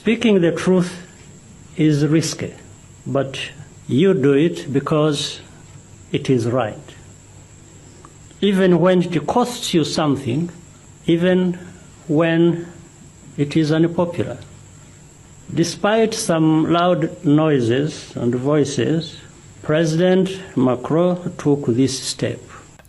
Speaking the truth is risky, but you do it because it is right. Even when it costs you something, even when it is unpopular. Despite some loud noises and voices, President Macron took this step.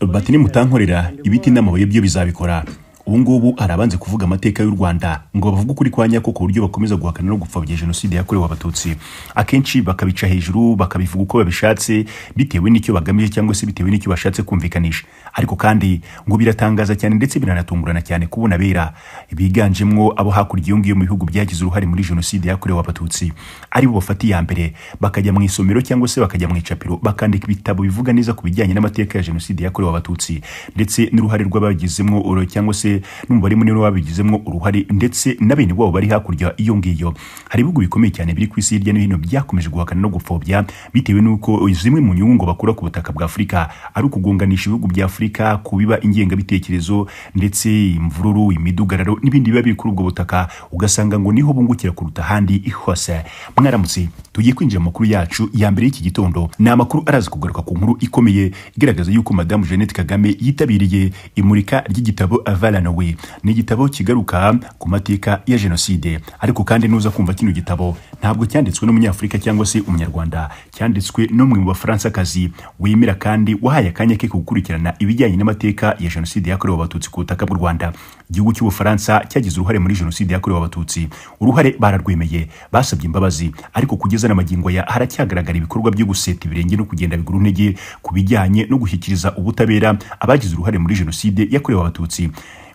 Bati: "Nimutankorera, ibiti n'amabuye byo bizabikora." Ubu ngubu hari abanze kuvuga amateka y'u Rwanda ngo bavuge ukuri kwa nyako, ku buryo bakomeza guhakana no gupfobya Jenoside yakorewe Abatutsi, akenshi bakabica hejuru, bakabivuga uko babishatse bitewe n'icyo bagamije cyangwa se bitewe n'icyo bashatse kumvikanisha. Ariko kandi ngo biratangaza cyane ndetse biranatungurana cyane kubona abera biganjemwo abo hakurya iyo ngiyo mu bihugu byagize uruhare muri Jenoside yakorewe Abatutsi ari bo bafata iya mbere bakajya mu isomero cyangwa se bakajya mu icapiro, bakandika ibitabo bivuga neza ku bijyanye n'amateka ya Jenoside yakorewe Abatutsi ndetse n'uruhare rw'abagizemo cyangwa se n'umubare munini w'ababigizemo uruhare, ndetse na bene wabo bari hakurya iyo ngiyo. Hari ibihugu bikomeye cyane biri ku isi hirya no hino byakomeje guhakana no gupfobya bitewe n'uko zimwe mu nyungu ngo bakura ku butaka bwa Afurika ari ukugonganisha ibihugu bya Afurika, kubiba ingengabitekerezo ndetse imvururu, imidugararo n'ibindi biba biri kuri ubwo butaka, ugasanga ngo niho bungukira kuruta ahandi hose. Mwaramutse, tugiye kwinjira mu makuru yacu ya mbere y'iki gitondo. Ni amakuru araza kugaruka ku nkuru ikomeye igaragaza yuko Madamu Jeannette Kagame yitabiriye imurika ry'igitabo Avant la Nuit. Ni igitabo kigaruka ku mateka ya Jenoside. Ariko kandi nuza kumva, kino gitabo ntabwo cyanditswe n'Umunyafurika cyangwa se Umunyarwanda, cyanditswe n'umwe mu Bafaransakazi wemera kandi wahaye akanya ke gukurikirana ibijyanye n'amateka ya Jenoside yakorewe Abatutsi ku butaka bw'u Rwanda. Igihugu cy'Ubufaransa cyagize uruhare muri Jenoside yakorewe Abatutsi, uruhare bararwemeye, basabye imbabazi, ariko kugeza n'amagingo ya haracyagaragara ibikorwa byo guseta ibirenge no kugenda bigura intege ku bijyanye no gushyikiriza ubutabera abagize uruhare muri Jenoside yakorewe Abatutsi.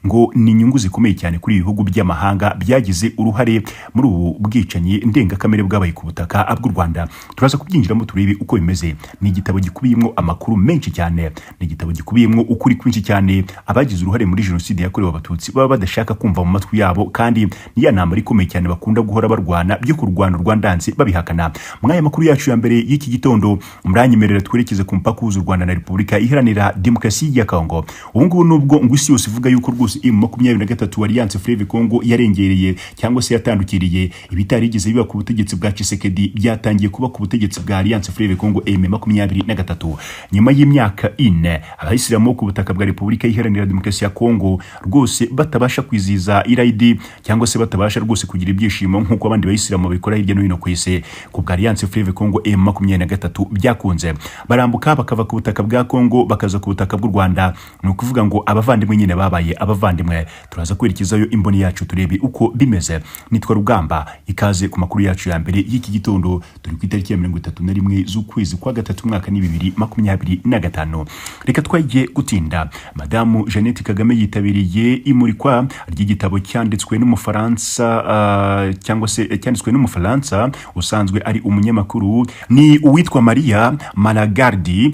Ngo ni inyungu zikomeye cyane kuri ibi bihugu by'amahanga byagize uruhare muri ubu bwicanyi ndengakamere bwabaye ku butaka bw'u Rwanda. Turaza kubyinjiramo turebe uko bimeze. Ni igitabo gikubiyemo amakuru menshi cyane, ni igitabo gikubiyemo ukuri kwinshi cyane abagize uruhare muri Jenoside yakorewe Abatutsi baba badashaka kumva mu matwi yabo, kandi ni ya ntambara ikomeye cyane bakunda guhora barwana byo kurwana urwandanze babihakana. Muri aya makuru yacu ya mbere y'iki gitondo, muranyemerera twerekeze ku mupaka uhuza u Rwanda na Repubulika Iharanira Demokarasi ya Kongo. Ubu ngubu nubwo ngo isi yose ivuga yuko rwose M23, Alliance Fleuve Congo, yarengereye cyangwa se yatandukiriye, ibitarigeze biba ku butegetsi bwa Tshisekedi byatangiye kuba ku butegetsi bwa Alliance Fleuve Congo M23. Nyuma y'imyaka 4 Abayisilamu ku butaka bwa Repubulika Iharanira Demokarasi ya Kongo rwose batabasha kwizihiza Irayidi cyangwa se batabasha rwose kugira ibyishimo nk'uko abandi bayisilamu babikora hirya no hino ku isi, ku bwa Alliance Fleuve Congo M23 byakunze, barambuka bakava ku butaka bwa Kongo bakaza ku butaka bw'u Rwanda. Ni ukuvuga ngo abavandimwe nyine babaye abavandimwe. Turaza kwerekezayo imboni yacu turebe uko bimeze. Nitwa Rugamba, ikaze ku makuru yacu ya mbere y'iki gitondo. Turi ku itariki ya 31 z'ukwezi kwa gatatu, umwaka ni 2025. Reka twagiye gutinda. Madamu Jeannette Kagame yitabiriye imurikwa ry'igitabo cyanditswe n'Umufaransa, cyangwa se cyanditswe n'Umufaransa usanzwe ari umunyamakuru, ni uwitwa Maria Malagardi.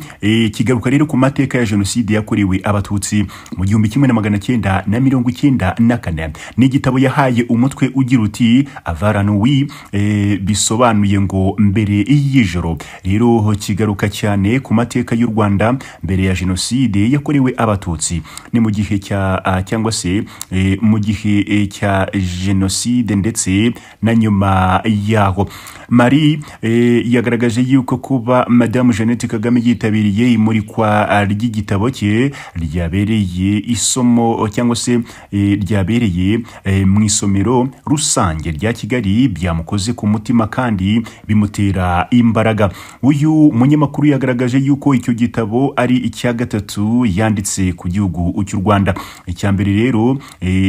Kigaruka rero ku mateka ya Jenoside yakorewe Abatutsi mu 1994. Ni igitabo yahaye umutwe ugira uti "Avant la Nuit", bisobanuye ngo mbere y'ijoro. Rero kigaruka cyane ku mateka y'u Rwanda mbere ya Jenoside yakorewe Abatutsi, ni mu gihe cya cyangwa se mu gihe cya Jenoside ndetse na nyuma yaho. Marie yagaragaje yuko kuba Madamu Jeannette Kagame yitabiriye imurikwa ry'igitabo cye ryabereye isomo cyangwa se ryabereye mu isomero rusange rya Kigali byamukoze ku mutima kandi bimutera imbaraga. Uyu munyamakuru yagaragaje yuko icyo gitabo ari icya gatatu yanditse ku gihugu cy'u Rwanda. Icya mbere rero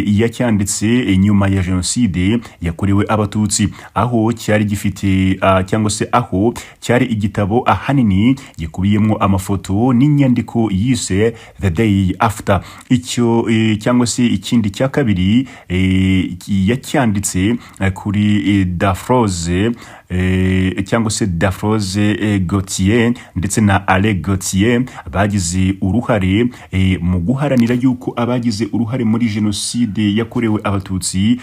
yacyanditse nyuma ya Jenoside yakorewe Abatutsi, aho cyari gifite cyangwa se aho cyari igitabo ahanini gikubiyemo amafoto n'inyandiko yise "The Day After". Icyo cyangwa se ikindi cya kabiri yacyanditse kuri Daphrose. cyangwa se Daphrose Gauthier ndetse na Ale Gauthier bagize uruhare mu guharanira yuko abagize uruhare muri jenoside yakorewe Abatutsi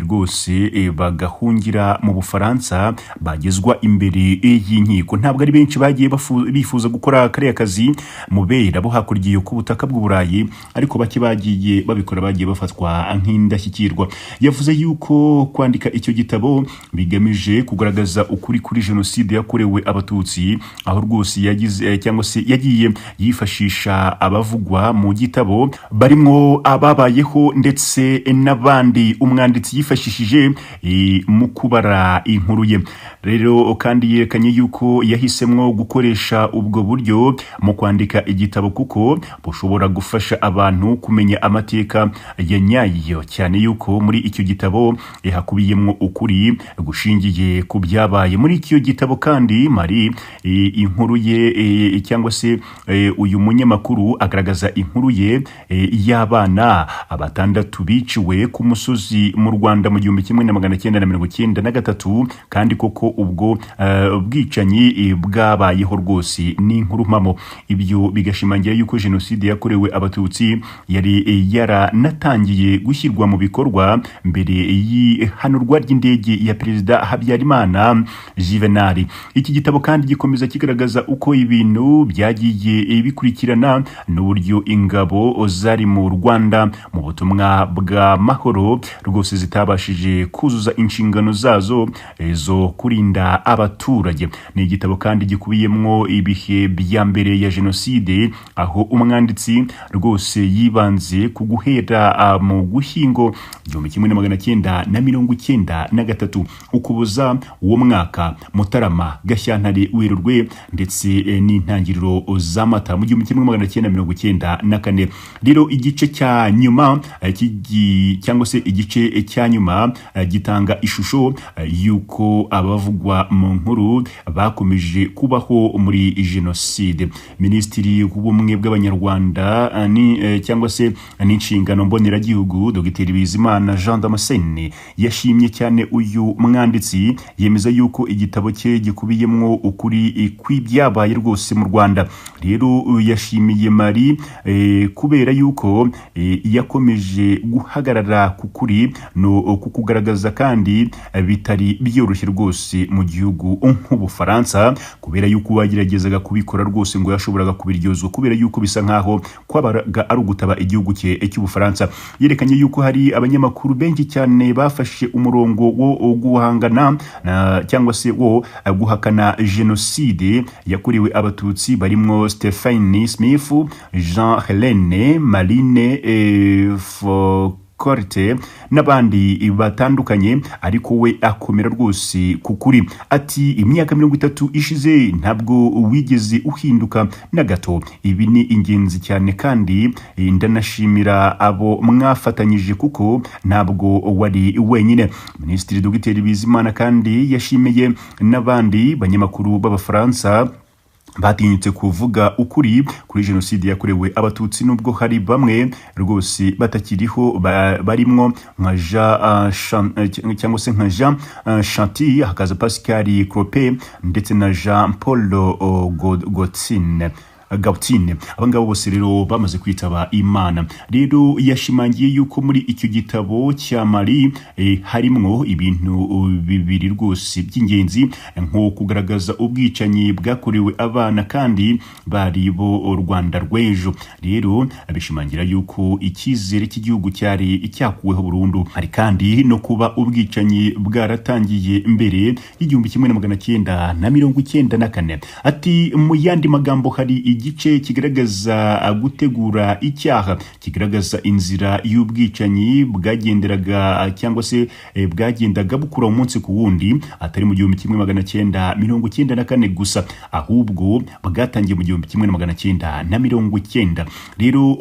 rwose bagahungira mu Bufaransa bagezwa imbere y'inkiko. Ntabwo ari benshi bagiye bifuza gukora kariya kazi mu bera bo hakurya ku butaka bw'Uburayi, ariko bake bagiye babikora bagiye bafatwa nk'indashyikirwa. Yavuze yuko kwandika icyo gitabo bigamije kugaragaza ukuri kuri jenoside yakorewe Abatutsi, aho rwose yagize cyangwa se yagiye yifashisha abavugwa mu gitabo barimo ababayeho ndetse n'abandi umwanditsi yifashishije mu kubara inkuru ye. Rero kandi yerekanye yuko yahisemwo gukoresha ubwo buryo mu kwandika igitabo kuko bushobora gufasha abantu kumenya amateka ya nyayo, cyane yuko muri icyo gitabo hakubiyemwo ukuri gushingiye ku byabaye. Muri icyo gitabo kandi Marie inkuru ye cyangwa se uyu munyamakuru agaragaza inkuru ye y'abana batandatu biciwe ku musozi mu Rwanda mu 1993, kandi koko ubwo bwicanyi bwabayeho rwose, ni inkuru mpamo. Ibyo bigashimangira yuko jenoside yakorewe Abatutsi yari yaranatangiye gushyirwa mu bikorwa mbere y'ihanurwa ry'indege ya Perezida Habyarimana Juvenal. Iki gitabo kandi gikomeza kigaragaza uko ibintu byagiye bikurikirana n'uburyo ingabo zari mu Rwanda mu butumwa bwa mahoro rwose zitabashije kuzuza inshingano zazo zo kurinda abaturage. Ni igitabo kandi gikubiyemwo ibihe bya mbere ya jenoside, aho umwanditsi rwose yibanze ku guhera mu Gushyingo 1993, Ukuboza uwo mwaka, Mutarama, Gashyantare, Werurwe ndetse n'intangiriro za Mata mu 1994. Rero igice cya nyuma cyangwa se igice cya nyuma gitanga ishusho y'uko abavugwa mu nkuru bakomeje kubaho muri jenoside. Minisitiri w'Ubumwe bw'Abanyarwanda ni cyangwa se n'inshingano mboneragihugu Dr Bizimana Jean Damascene yashimye cyane uyu mwanditsi, yemeza yuko igitabo cye gikubiyemwo ukuri kw'ibyabaye rwose mu Rwanda. Rero yashimiye Marie kubera yuko yakomeje guhagarara ku kuri no kukugaragaza, kandi bitari byoroshye rwose mu gihugu nk'Ubufaransa, kubera yuko wageragezaga kubikora rwose ngo yashoboraga kubiryozwa, kubera yuko bisa nkaho kwabaga ari ugutaba igihugu cye cy'Ubufaransa. Yerekanye yuko hari abanyamakuru benshi cyane bafashe umurongo wo guhangana cyangwa se wo guhakana jenoside yakorewe Abatutsi, barimo Stephanie Smith, Jean Helene, Marine Korte n'abandi batandukanye, ariko we akomera rwose kukuri. Ati imyaka 30 ishize ntabwo wigeze uhinduka na gato. Ibi ni ingenzi cyane kandi ndanashimira abo mwafatanyije kuko ntabwo wari wenyine. Minisitiri Dr Bizimana kandi yashimiye n'abandi banyamakuru b'Abafaransa batinyutse kuvuga ukuri kuri jenoside yakorewe Abatutsi, nubwo hari bamwe rwose batakiriho barimwo nka Jean cyangwa se nka Jean Chanty, hakaza Pascal Crope ndetse na Jean Paul Gautine. Abangabo bose rero bamaze kwitaba Imana. Rero yashimangiye yuko muri icyo gitabo cya Marie harimwo ibintu bibiri rwose by'ingenzi, nko kugaragaza ubwicanyi bwakorewe abana kandi bari bo Rwanda rw'ejo. Rero abishimangira yuko icyizere cy'igihugu cyari icyakuweho burundu. Hari kandi no kuba ubwicanyi bwaratangiye mbere y'1994. Ati mu yandi magambo hari igice kigaragaza gutegura icyaha, kigaragaza inzira y'ubwicanyi bwagenderaga cyangwa se bwagendaga bukura umunsi ku wundi, atari mu 1994 gusa, ahubwo bwatangiye mu 1990. Rero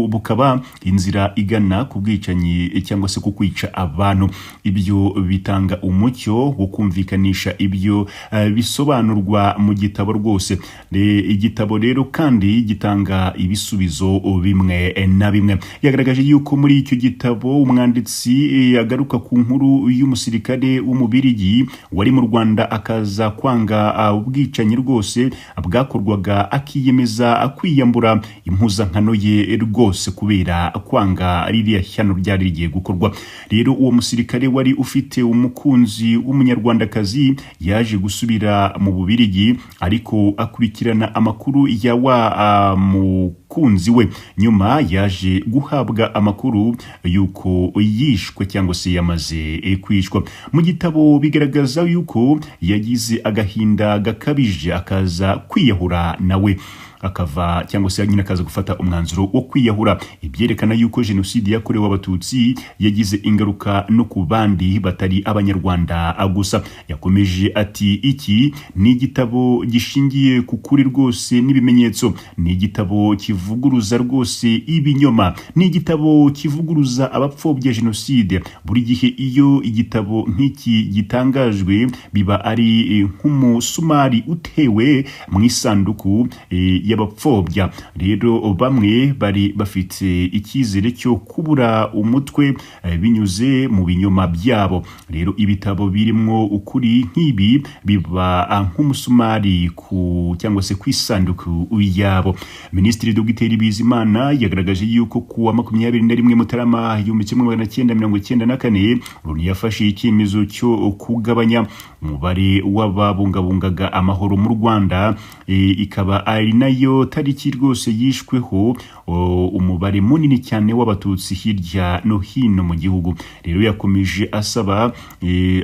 bukaba inzira igana ku bwicanyi cyangwa se ku kwica abantu. Ibyo bitanga umucyo wo kumvikanisha ibyo bisobanurwa mu gitabo rwose. Igitabo Rero kandi gitanga ibisubizo bimwe na bimwe. Yagaragaje yuko muri icyo gitabo umwanditsi agaruka ku nkuru y'umusirikare w'Umubirigi wari mu Rwanda, akaza kwanga ubwicanyi rwose bwakorwaga, akiyemeza kwiyambura impuzankano ye rwose kubera kwanga ririya shyano ryari rigiye gukorwa. Rero uwo musirikare wari ufite umukunzi w'Umunyarwandakazi yaje gusubira mu Bubirigi, ariko akurikirana amakuru ya wa mukunzi we. Nyuma yaje guhabwa amakuru yuko yishwe cyangwa se yamaze kwishwa. Mu gitabo bigaragaza yuko yagize agahinda gakabije, akaza kwiyahura nawe, akava cyangwa se nyine akaza gufata umwanzuro wo kwiyahura, ibyerekana yuko jenoside yakorewe Abatutsi yagize ingaruka no ku bandi batari Abanyarwanda gusa. Yakomeje ati: "Iki ni igitabo gishingiye ku kuri rwose n'ibimenyetso, ni igitabo kivuguruza rwose ibinyoma, ni igitabo kivuguruza abapfobya jenoside. Buri gihe iyo igitabo nk'iki gitangajwe biba ari nk'umusumari utewe mu isanduku y'abapfobya." Rero bamwe bari bafite icyizere cyo kubura umutwe binyuze mu binyoma byabo. Rero ibitabo birimwo ukuri nk'ibi biba nk'umusumari ku cyangwa se ku isanduku yabo. Minisitiri Dogiteri Bizimana yagaragaje yuko ku wa 21 Mutarama 1994 Loni yafashe icyemezo cyo kugabanya umubare w'ababungabungaga amahoro mu Rwanda, ikaba ari nayo tariki rwose yishweho umubare munini cyane w'Abatutsi hirya no hino mu gihugu. Rero yakomeje asaba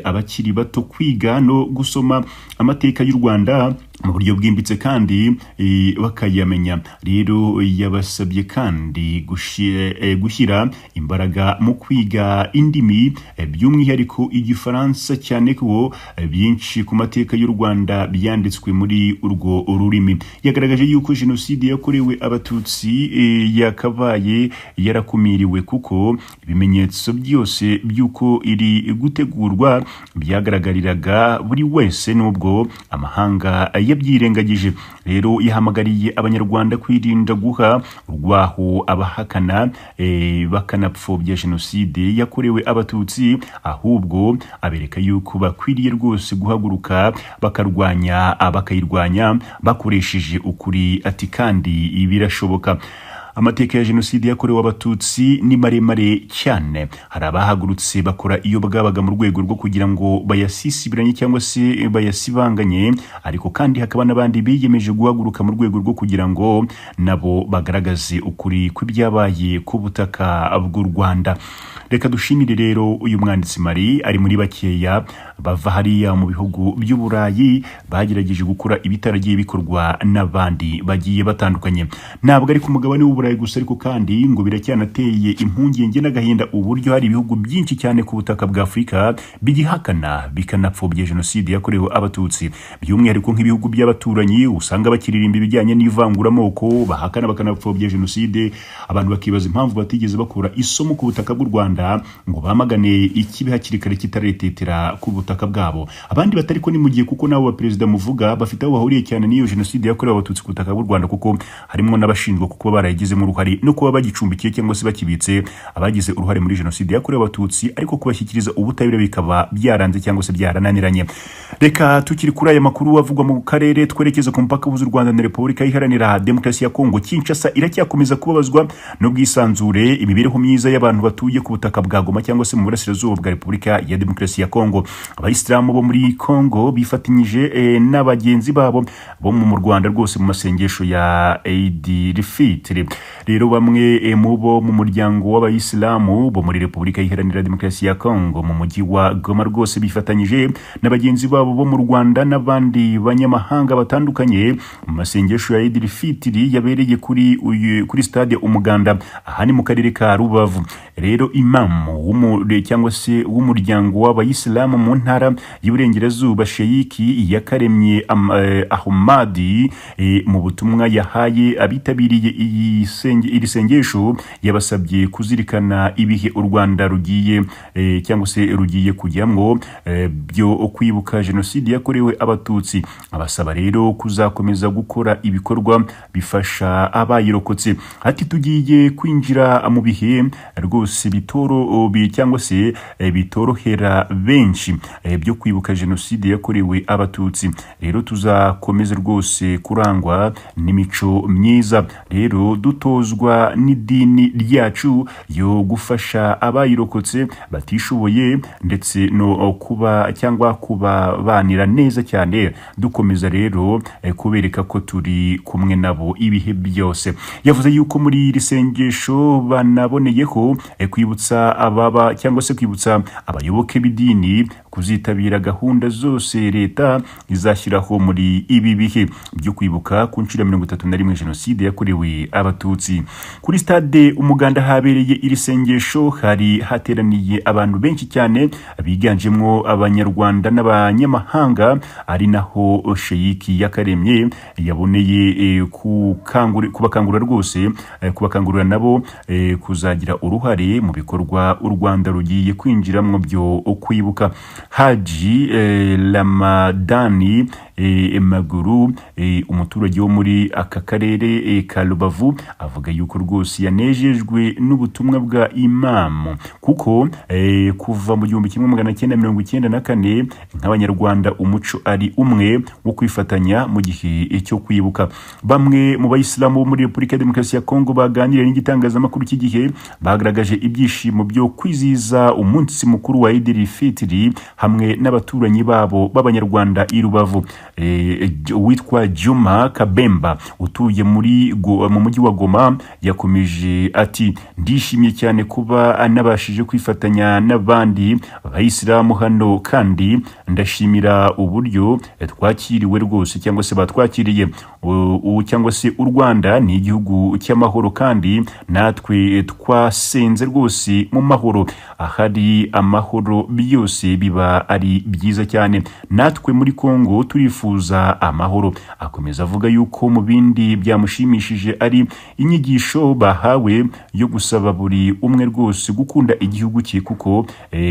abakiri bato kwiga no gusoma amateka y'u Rwanda mu buryo bwimbitse kandi bakayamenya. Rero yabasabye kandi gushyira imbaraga mu kwiga indimi, by'umwihariko Igifaransa, cyane ko byinshi ku mateka y'u Rwanda byanditswe muri urwo rurimi. Yagaragaje yuko jenoside yakorewe Abatutsi yakabaye yarakumiriwe, kuko ibimenyetso byose by'uko iri gutegurwa byagaragariraga buri wese nubwo amahanga yabyirengagije. Rero yahamagariye Abanyarwanda kwirinda guha urwaho abahakana bakanapfobya jenoside yakorewe Abatutsi, ahubwo abereka yuko bakwiriye rwose guhaguruka bakarwanya, bakayirwanya bakoresheje ukuri, ati kandi birashoboka. Amateka ya jenoside yakorewe Abatutsi ni maremare cyane. Hari abahagurutse bakora iyo bwabaga mu rwego rwo kugira ngo bayasisibiranye cyangwa se bayasibanganye, ariko kandi hakaba n'abandi biyemeje guhaguruka mu rwego rwo kugira ngo nabo bagaragaze ukuri kw'ibyabaye ku butaka bw'u Rwanda. Reka dushimire rero uyu mwanditsi Marie, ari muri bakeya bava hariya mu bihugu by'Uburayi bagerageje gukora ibitaragiye bikorwa n'abandi bagiye batandukanye. Ntabwo ari ku mugabane w'Uburayi gusa, ariko kandi ngo biracyanateye impungenge n'agahinda uburyo hari ibihugu byinshi cyane ku butaka bwa Afurika bigihakana bikanapfobya jenoside yakorewe Abatutsi, by'umwihariko nk'ibihugu by'abaturanyi usanga bakiririmba ibijyanye n'ivanguramoko, bahakana bakanapfobya jenoside. Abantu bakibaza impamvu batigeze bakura isomo ku butaka bw'u Rwanda ngo bamagane ikibi hakiri kare kitaretetera ku butaka bwabo. Abandi batari ko ni mu gihe, kuko nabo baperezida muvuga bafite aho bahuriye cyane n'iyo jenoside yakorewe Abatutsi ku butaka bw'u Rwanda, kuko harimo n'abashinjwa kuba barayigizemo uruhare no kuba bagicumbikiye cyangwa se bakibitse abagize uruhare muri jenoside yakorewe Abatutsi, ariko kubashyikiriza ubutabera bikaba byaranze cyangwa se byarananiranye. Reka tukiri kuri aya makuru avugwa mu karere twerekeza ku mupaka w'u Rwanda na Repubulika Iharanira Demokarasi ya Kongo. Kinshasa iracyakomeza kubabazwa n'ubwisanzure, imibereho myiza y'abantu batuye ku butaka bwa Goma cyangwa se mu burasirazuba bwa Repubulika ya Demokarasi ya Kongo. Abayisilamu bo muri Kongo bifatanyije n'abagenzi babo bo mu Rwanda rwose mu masengesho ya Eid al-Fitr. Rero bamwe mu bo mu muryango w'Abayisilamu bo muri Repubulika Iharanira Demokarasi ya Kongo mu mujyi wa Goma rwose bifatanyije na bagenzi babo bo mu Rwanda n'abandi banyamahanga batandukanye mu masengesho ya Eid al-Fitr yabereye kuri stade Umuganda, aha ni mu karere ka Rubavu. Rero imamu cyangwa se w'umuryango w'Abayisilamu mu ntara y'Iburengerazuba, Sheikh Yakaremye Ahmadi, mu butumwa yahaye abitabiriye iyi iri sengesho yabasabye kuzirikana ibihe u Rwanda rugiye cyangwa se rugiye kujyamwo byo kwibuka jenoside yakorewe Abatutsi. Abasaba rero kuzakomeza gukora ibikorwa bifasha abayirokotse. Ati tugiye kwinjira mu bihe rwose bitoro cyangwa se bitorohera benshi byo kwibuka jenoside yakorewe Abatutsi. Rero tuzakomeza rwose kurangwa n'imico myiza, rero dutozwa n'idini ryacu yo gufasha abayirokotse batishoboye ndetse no kuba cyangwa kubabanira neza cyane, dukomeza rero kubereka ko turi kumwe nabo ibihe byose. Yavuze yuko muri iri sengesho banaboneyeho kwibutsa ababa cyangwa se kwibutsa abayoboke b'idini kuzitabira gahunda zose leta izashyiraho muri ibi bihe byo kwibuka ku nshuro ya 31 jenoside yakorewe Abatutsi. Kuri stade Umuganda habereye iri sengesho hari hateraniye abantu benshi cyane biganjemo Abanyarwanda n'abanyamahanga, ari naho Sheikh Yakaremye yaboneye kubakangurira rwose kubakangurira nabo kuzagira uruhare mu bikorwa u Rwanda rugiye kwinjiramo byo kwibuka. Haji Ramadani Maguru, umuturage wo muri aka karere ka Rubavu, avuga yuko rwose yanejejwe n'ubutumwa bwa imamu, kuko kuva mu 1994 nk'Abanyarwanda umuco ari umwe wo kwifatanya mu gihe cyo kwibuka. Bamwe mu bayisilamu bo muri Repubulika ya Demokarasi ya Kongo baganiriye n'igitangazamakuru cy'Igihe bagaragaje ibyishimo byo kwizihiza umunsi mukuru wa Idil Fitri hamwe n'abaturanyi babo b'Abanyarwanda i Rubavu. Uwitwa Juma Kabemba utuye mu mujyi wa Goma yakomeje ati ndishimye cyane kuba nabashije kwifatanya n'abandi bayisilamu hano, kandi ndashimira uburyo twakiriwe rwose cyangwa se batwakiriye. Cyangwa se u Rwanda ni igihugu cy'amahoro, kandi natwe twasenze rwose mu mahoro. Ahari amahoro byose biba ari byiza cyane, natwe muri Kongo turifuza amahoro. Akomeza avuga yuko mu bindi byamushimishije ari inyigisho bahawe yo gusaba buri umwe rwose gukunda igihugu cye, kuko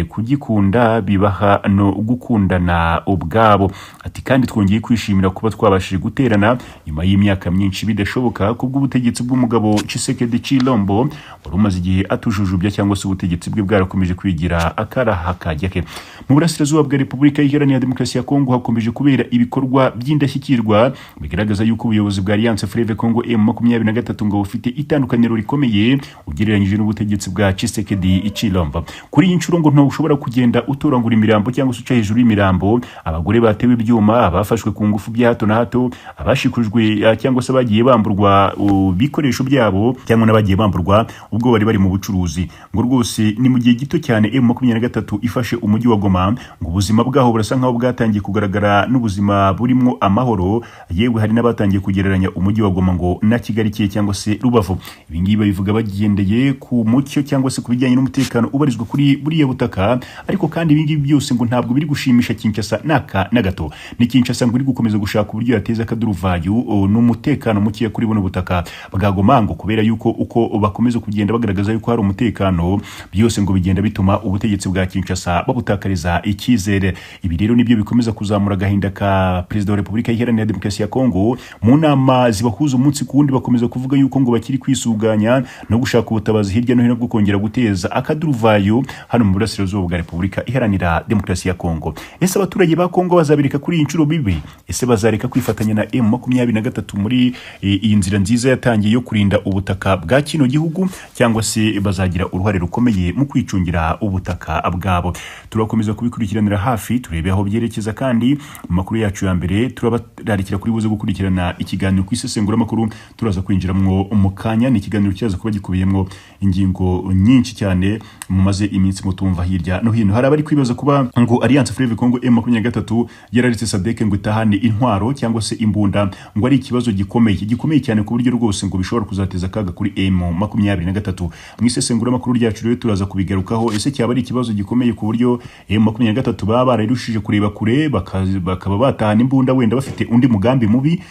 kugikunda bibaha no gukundana ubwabo. Ati kandi twongeye kwishimira kuba twabashije guterana nyuma y'imyaka myinshi bidashoboka kubw'ubutegetsi bw'umugabo Tshisekedi Tshilombo wari umaze igihe atujujubya cyangwa se ubutegetsi bwe bwarakomeje kwigira akaraha kajya ke. Mu burasirazuba bwa Repubulika Iharanira Demokarasi ya Kongo hakomeje kubera ibikorwa by'indashyikirwa bigaragaza yuko ubuyobozi bwa Alliance Fleuve Congo M23 ngo bufite itandukaniro rikomeye ugereranyije n'ubutegetsi bwa Tshisekedi Tshilombo. Kuri iyi nshuro ngo ntushobora kugenda utorangura imirambo cyangwa se uca hejuru y'imirambo, abagore batewe ibyuma, abafashwe ku ngufu bya hato na hato, abashikujwe cyangwa se bagiye bamburwa ibikoresho byabo cyangwa n'abagiye bamburwa ubwo bari bari mu bucuruzi. Ngo rwose ni mu gihe gito cyane M23 ifashe umujyi wa Goma, ngo ubuzima bwaho burasa nkaho bwatangiye kugaragara n'ubuzima burimo amahoro. Yewe hari n'abatangiye kugereranya umujyi wa Goma ngo na Kigali cye cyangwa se Rubavu. Ibi ngibi babivuga bagendeye ku mucyo cyangwa se ku bijyanye n'umutekano ubarizwa kuri buriya butaka, ariko kandi ibi ngibi byose ngo ntabwo biri gushimisha Kinshasa naka na gato. Ni Kinshasa ngo iri gukomeza gushaka uburyo yateza akaduruvayo n'umutekano muke kuri buno butaka bwa Goma, ngo kubera yuko uko bakomeza kugenda bagaragaza yuko hari umutekano, byose ngo bigenda bituma ubutegetsi bwa Kinshasa babutakariza icyizere. Ibi rero nibyo bikomeza kuzamura agahinda ka Perezida wa Repubulika Iharanira Demokarasi ya Kongo. Mu nama zibahuza umunsi ku wundi bakomeza kuvuga yuko ngo bakiri kwisuganya no gushaka ubutabazi hirya no hino bwo kongera guteza akaduruvayo hano mu burasirazuba bwa Repubulika Iharanira Demokarasi ya Kongo. Ese abaturage ba Kongo bazabireka kuri iyi nshuro bibi? Ese bazareka kwifatanya na M23 muri iyi nzira nziza yatangiye yo kurinda ubutaka bwa kino gihugu, cyangwa se bazagira uruhare rukomeye mu kwicungira ubutaka bwabo? Turakomeza kubikurikiranira hafi turebe aho byerekeza, kandi mu makuru yacu ya mbere turabararikira kuri buze gukurikirana ikiganiro ku isesenguramakuru turaza kwinjiramwo mu kanya. Ni ikiganiro kiraza kuba gikubiyemwo ingingo nyinshi cyane mumaze iminsi mutumva hirya no hino. Hari abari kwibaza kuba ngo Alliance Fleuve Congo M23 yararitse SADC ngo itahane intwaro cyangwa se imbunda, ngo ari ikibazo gikomeye cyane ku buryo rwose ngo bishobora kuzateza akaga kuri M23. Mu isesenguramakuru ryacu rero turaza kubigarukaho. Ese cyaba ari ikibazo gikomeye ku buryo M23 M23 baba bararushije kureba kure, bakaba batahana imbunda wenda bafite undi mugambi mubi.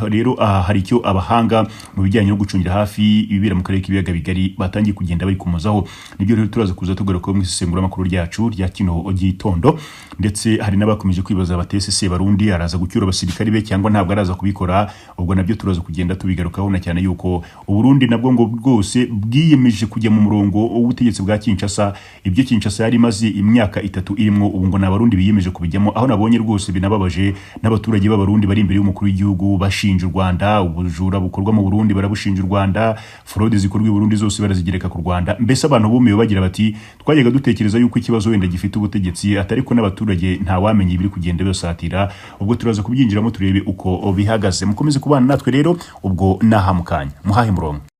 Rero aha hari icyo abahanga mu bijyanye no gucungira hafi ibibera mu karere k'ibiyaga bigari batangiye kugenda bayikomozaho. Nibyo rero turaza kuza tugaruka mu isesenguramakuru ryacu rya kino gitondo. Ndetse hari n'abakomeje kwibaza bati ese Sebarundi araza gucyura abasirikari be cyangwa ntabwo araza kubikora? Ubwo nabyo turaza kugenda tubigarukaho, na cyane yuko Uburundi nabwo ngo bwose bwiyemeje kujya mu murongo w'ubutegetsi bwa Kinshasa. Ibyo Kinshasa yari imaze imyaka 3 irimo, ubu ngo ni Abarundi biyemeje kubijyamo, aho nabonye rwose binababaje n'abaturage b'Abarundi bari imbere y'umukuru w'igihugu bashinja u Rwanda ubujura bukorwa mu Burundi, barabushinja u Rwanda, fraude zikorwa i Burundi zose barazigereka ku Rwanda. Mbese abantu bumiwe bagira bati twajyaga dutekereza yuko ikibazo wenda gifite ubutegetsi, atari ko n'abaturage ntawamenya ibiri kugenda basatira. Ubwo turaza kubyinjiramo turebe uko bihagaze. Mukomeze kubana natwe rero, ubwo naha mukanya muhahe murongo.